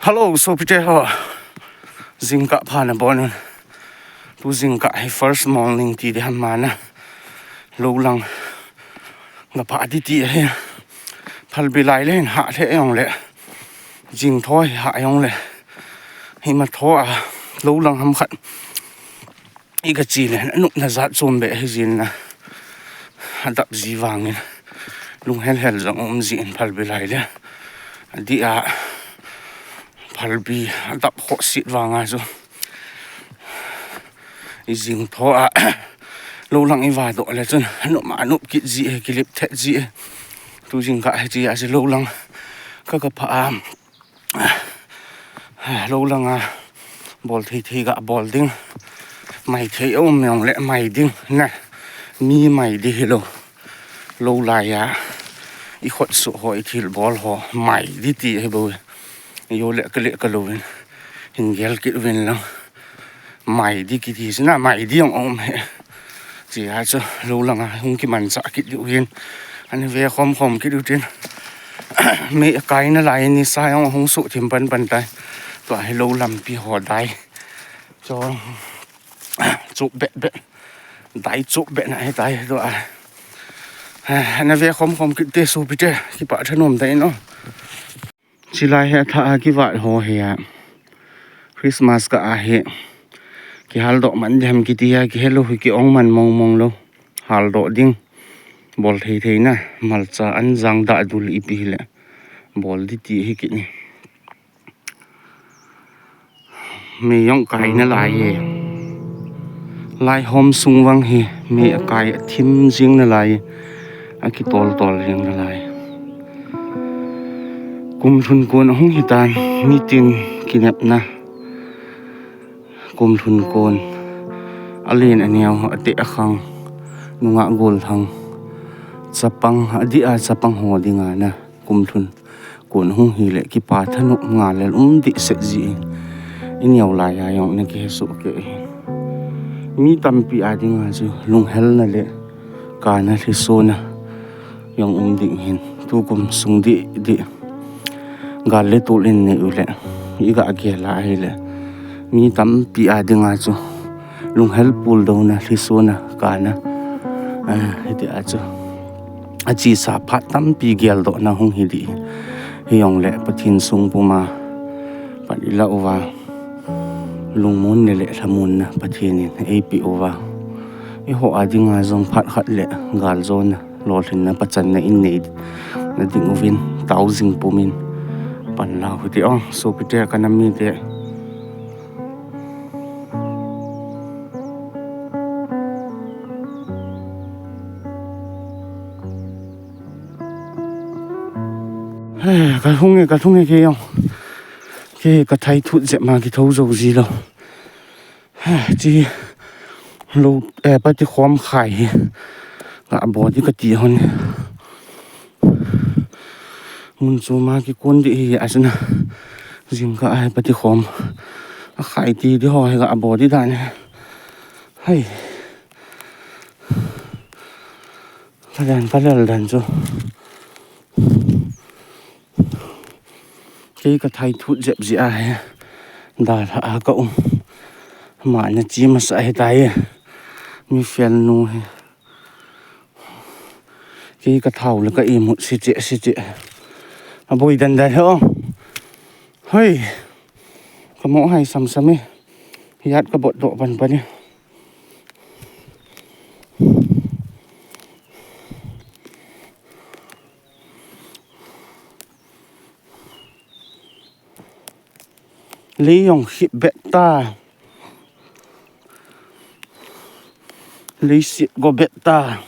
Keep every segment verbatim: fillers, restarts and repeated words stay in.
Hello, sopite ho. Jingkah pha nabon un. Tu jingkah hi first morning ti ding ham, mana. Lou lang gapha ding ti ahi. Phalbi lai le hin hah lheh jongle, jing tho hi hah jongle, hima tho a lou lang ham khat i gache le, anop na jat chom beh hi jin na. Adap ji vangin, lunghel hel jong um jin phalbi lai le. Adih a, phalbi adap khoh sit vanga chu, i jing tho a, lou lang i vadoh le chun, anop ma anop kit ji e, kilip thet ji e. Tu jingkah hi chia chu lou lang ka gapha a, lou langa bol thei thei gabol ding. Mai thei um jongle mai ding na. Mi mai ding hilou. Lou laiya i khotsuh ho, i thilbol ho mai ding ti ahi bou. Jou le kale kalouvin hin gel kit uvin lang. Mai ding kiti chu na, mai ding jong um e. Chia chu lou langa hung kimanchah kit diu hin. Ana ve khom khom kit diu tin. Mei akai nalai, nisa jong hung suh thim pan pan tai. Tua hi lou lampi ho dai. Chu chup beh beh. Dai chup beh na hi tai tua. Ana ve khom khom kit te sopite, kipah thanom tai no. Chilai hi athah a kivat ho hi a, Christmas kah a hi kihaldoh man ding ham kiti a, kihelou hi ki-ong man mong mong lou. Haldoh ding, bol thei thei na, malcha an jang dah dul ipi hile bol ding ti hi kini. Mei jong kai nalai e. Lai hom sung vang hi mei akai athim jing nalai, akitol tol jing nalai. Kum lhun kon ahung hitan, mitin kinepna. Kum lhun kon, alen aneo, ateh akhang, nungah golthang, chapang, adih a chapang ho dinga na kum lhun kon hung hile kipa thanop ngal le um dehset ji in, i neo laiya jong na kihesoh kei hin. Mi tampi a dinga chu lunghelna le kana lhisona jong um ding hin, tukum sung deh deh gal le tol in nei u le, i gagel a ahile mi tampi a dinga chu lunghel puldouna, lhisona kana, eh, hiti a chu achesa phat tampi geldohna hung hi ding. Hijongle Pathen sung puma pan ilah uva, lungmonna le lhamonna Pathen in eipeh uva, eiho a dinga jong phat khat le galjona, lolhinna, pachanna in neina ding uvin, tao jing pumin pan lau hite o, sopite, ka nam mite. Ka lhung e, ka lhung e, kei jong. Kei ka thai thut jep ma kithou jou ji lou. Chi lou, eh, patikhom khai hi gabol ding kati hon. Mun chom a kikon ding hi asina. Jingkah a patikhom akhai ti ding ho hi gabol ding dan hi. Hai. Ka dan, ka lel dan chu. Kei ka thai thut jep jeh ahi. Dalha a ka um. Ama na chi masa ahitai. Mi fel nu hi. Kei ka thau le ka imut si che, si che. Aboi dan dan hi o. Hoi. Ka mo hai sam sam e. Hiat ka bot doh pan pan e. Lei jong khip bet ta. Lei sit go bet ta.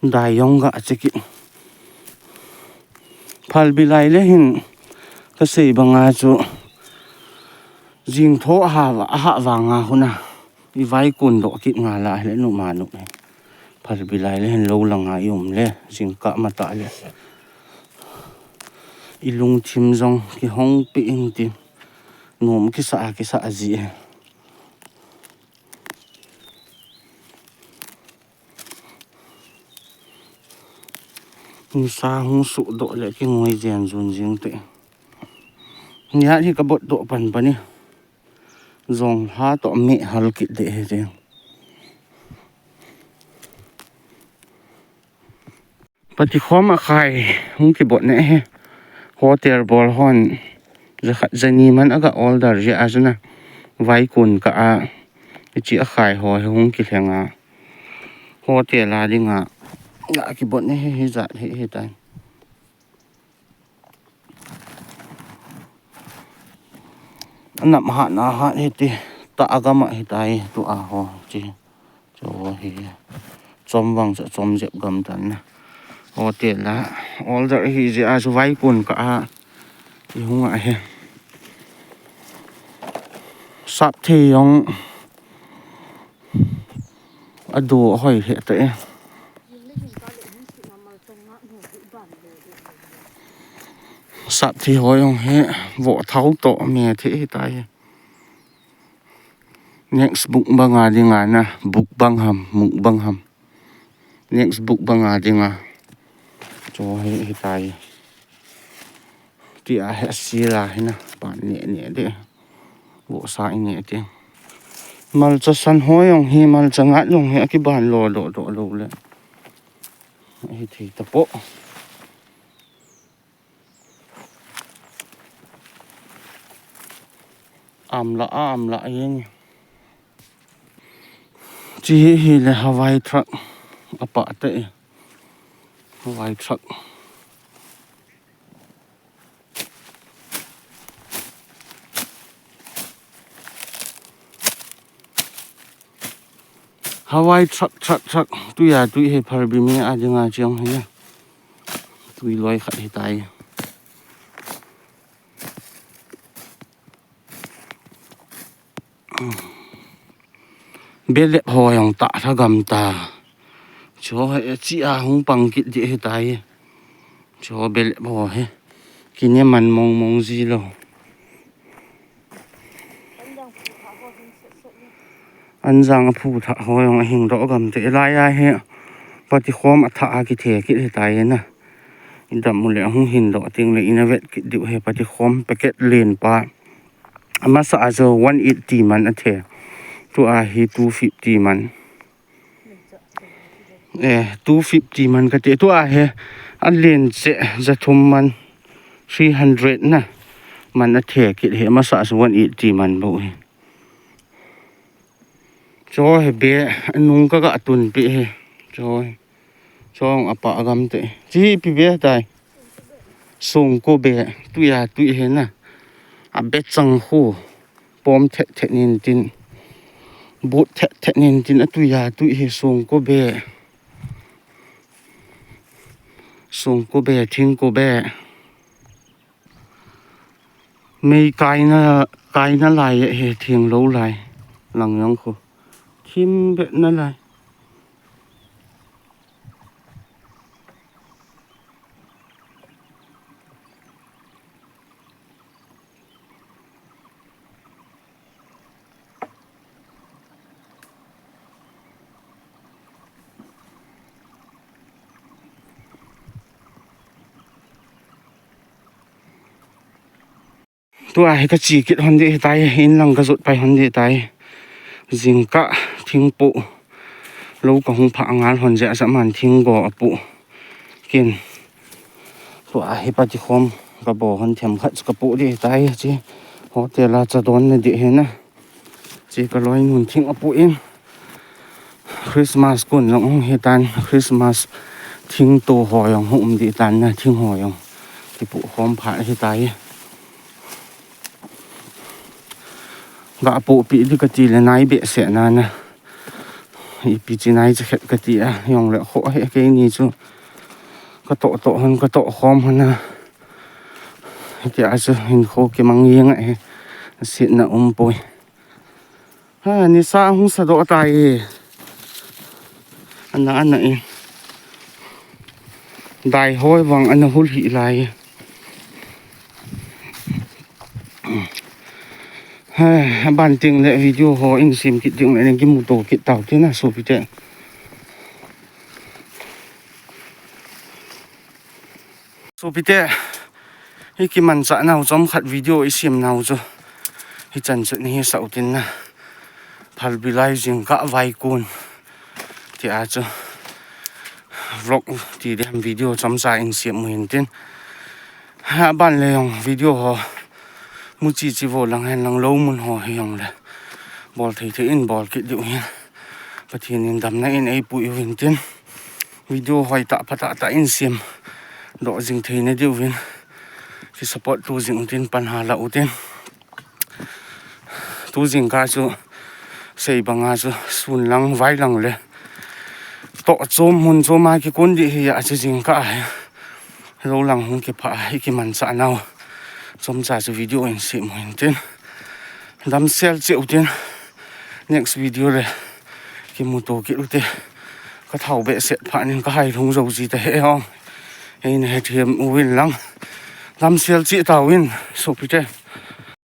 Dai jong ga che kit. Phalbi lai le hin ka sei banga chu jing tho a ha, a ha vanga huna i vai kun doh kit nga la le nu ma nu. Phalbi lai le hin lou langa i um le jingkah matah le i lungthim jong kihong pi in ti nom kisa a kisa a ji e. Nisa hung suh doh le kingoi jen jun jing te. Nihat hi ka bot doh pan pan e. Jong ha to me hal kit de he jeng. Patikhom a khai hung kibot ne he. Hotel bol hon. Jakhat jani man aga order je a juna. Vaikun ka a. Ichi a khai ho he hung kilhenga. Hotel a dinga. Ga kibot ne he, he jat he, he tai. Anam hat na hat hiti, ta agama hitai, tu a ho, chi, cho hi, chom vang cha, chom jep gam tan na. Hotel a, order hi je a, chu vaikun ka a, i hung a he. Sap thei jong, a du a hoi he ta e. Sap thei hoi jong he, vo thau to me thei he ta e. Next book banga dinga na, book bang ham, muk bang ham. Next book banga dinga. Cho he, he ta e. Ti a he sila he na, pa ne, ne de. Vo sa i ne te. Malcha san hoi jong he, malcha ngat jong he, a kiban lo, do, do, lo le. He thei ta po. Amla, amla, yen. Chi hi, hi le Hawaii truck. Apa te. Hawaii truck. Hawaii truck, truck, truck. Tui a, tui he phar bi mi a dinga chiang he. Tui loi khat he tai. Belep ho jong ta lha gam ta. Cho he chi a hung pang kit di he tai. Cho belep ho he. Kine man mong mong ji lo. Anjang a phu tha ho jong a hing do gam te lai a he. Patikhom a tha a kithe kit he tai na. I dam u le hung hin do ting le ina vet kit diu he patikhom packet len pa. Amasa a jo one eighty man a the. Tu a hi two fifty man. Eh, two fifty man ka te tu a he. A len che ja thum man. Three hundred na. Man a the kit he amasa a jo one eighty man bo he. Cho he be, nung ka ga tun pi he. Cho he. Chong apa gam te. Chi pi be tai. Sung ko be. Tui a tui he na. A be chang khu. Pom thet thet nin tin. But thet thet nin tin. A tui a tui he sung ko be. Sung ko be, thing ko be. Mei kaina, kaina lai he thing lo lai. Lang jong khu. Thim be na lai. Tua hi ka chi kit hon di tai, in lang ka jot pai hon di tai. Jingkah thing pu. Lo ka hung pha ngal hon je a sa man thing go a pu. Kin. Tua hi patikhom ka bo hon them khat ka pu di tai chi. Hotel a cha don na di he na. Chi ka loi nun thing a pu in. Christmas kun jong hung hi tan, Christmas thing to ho jong hung um di tan na, thing ho jong. Ti pu khom pha hi tai. Ga pu pi di ka ti le nai be se na na. Ipi chi nai cha khet ka ti a, jong le kho he keini chu. Ka to to hon, ka to khom hon na. Ti a chu hin kho ki mang jeng a he. Sit na um poi. Ha, nisa hung sa doh tai. Ana, ana e. Dai hoi vang ana hul hi lai. Ha, aban ting le video ho in sim kit ding le nang kimu to kit tau te na sopi te. Sopite, hi kimanchah nau chomkhat video i siam nau chu hichan chu ni hi sau tin na. Phalbi lai jingkah vaikun tia chu vlog ti dem video chomcha in siam u hin tin. Aban le jong video ho muchi chi vo lang hen lang lou mun ho hi jong le bol thei thei in bol kit diu hin. Pathen in damna in eipui u hin tin. Video hoi tah pha tah tah in siam doh jing thei na diu hin. Ki support tu jing u tin pan ha la u tin. Tu jingkah chu sei banga chu sun lang vai lang le toh chom mun chom a kikon di hi a chu jingkah hi. Lou lang hung kipha hi kimanchah nau chomcha chu video in siam u hin tin. Damsel cheh u tin. Next video le kimuto kit u te. Ka thau behseh phat nin ka hai lhung jou ji ta he hong. Ei na hethem u in lang. Damsel cheh tau in sopite.